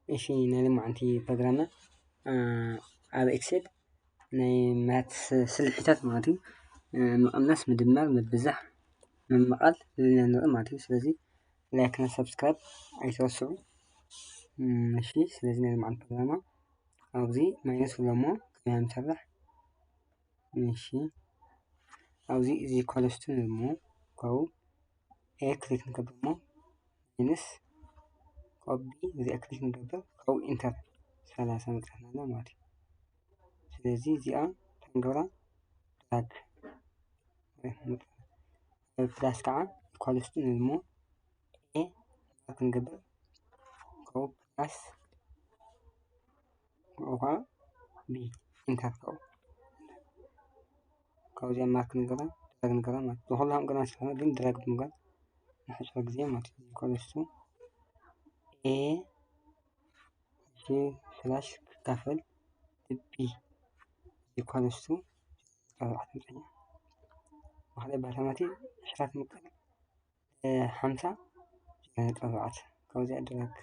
እሺ ናይ ሎማዓንቲ ፕሮግራምና ኣብ ኤክሴል ናይ ማትስ ስልሒታት ማለት እዩ። ምቕናስ፣ ምድማር፣ ምብዛሕ፣ ምምቓል ዝብልና ንርኢ ማለት እዩ። ስለዚ ላይክ እና ሳብስክራይብ ኣይትረስዑ። እሺ ስለዚ ናይ ሎማዓንቲ ፕሮግራምና ኣብዚ ማይነስ ኣለዎ ከመይ ንሰርሕ። እሺ ኣብዚ እዚ ኮለስቱ ንሞ ካብኡ ኤ ክሊክ ንገብር እሞ ማይነስ ኮቢ እዚኣ ክሊክ ንገብር ካብኡ ኢንተር ሰላሳ መፅሓፍና ኣሎ ማለት እዩ። ስለዚ እዚኣ ተንገብራ ድራግ ፕላስ ከዓ ኮለስቱ ንሞ ኤ ክንገብር ካብኡ ፕላስ ኦኻ ቢ ኢንተር ካብኡ ካብዚኣ ማርክ ንገራ ድራግ ንገራ ማለት ዝኮላ ሃም ገና ስለ ግን ድራግ ብምጋር ንሕፅሮ ግዜ ማለት እዩ። ኮለስቱ ኤ ጂ ፍላሽ ክካፈል ቢ ኢኳልስቱ ኣርባዕተ ምፅኛ ማክላይ ባታማቲ ዕሽራ ትምቀል ሓምሳ ነጥቢ ኣርባዕተ ካብዚኣ ድራግ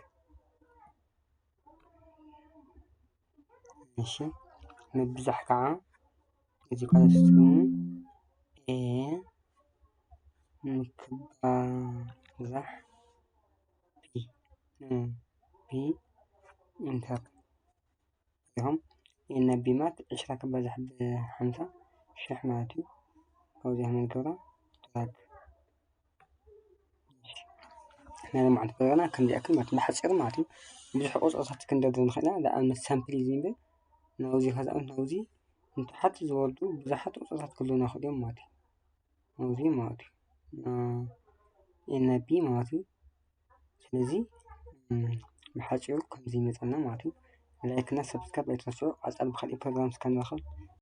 እሺ ምብዛሕ ከዓ እዚ ኳለስቱ ኤ ምክባዛሕ ቢ ቢ ኢንተር ኢኹም ኤና ቢ ማለት ዕሽራ ክባዛሕ ብሓምሳ ሽሕ ማለት እዩ። ካብዚኣ ክንገብራ ድራግ ናይ ሎማዓንቲ ፕሮግራምና ከምዚ ያክል ማለት ብሓፂሩ ማለት እዩ። ብዙሕ ቁፅርታት ክንደርድር ንኽእል ኢና። ንኣብነት ሳምፕል እዩ ዝብል ናብዚ ከዛም ናብዚ ንታሕቲ ዝወርዱ ብዙሓት ቁፅርታት ክህልውና ይኽእሉ እዮም ማለት እዩ። ናብዚ ማለት እዩ ኤና ቢ ማለት እዩ። ስለዚ ብሓፂሩ ከምዚ ይመፀና ማለት እዩ። ላይክ እና ሰብስክራይብ ኣይትረስዑ። ቀፃሊ ብካሊእ ፕሮግራም እስካንረኸብ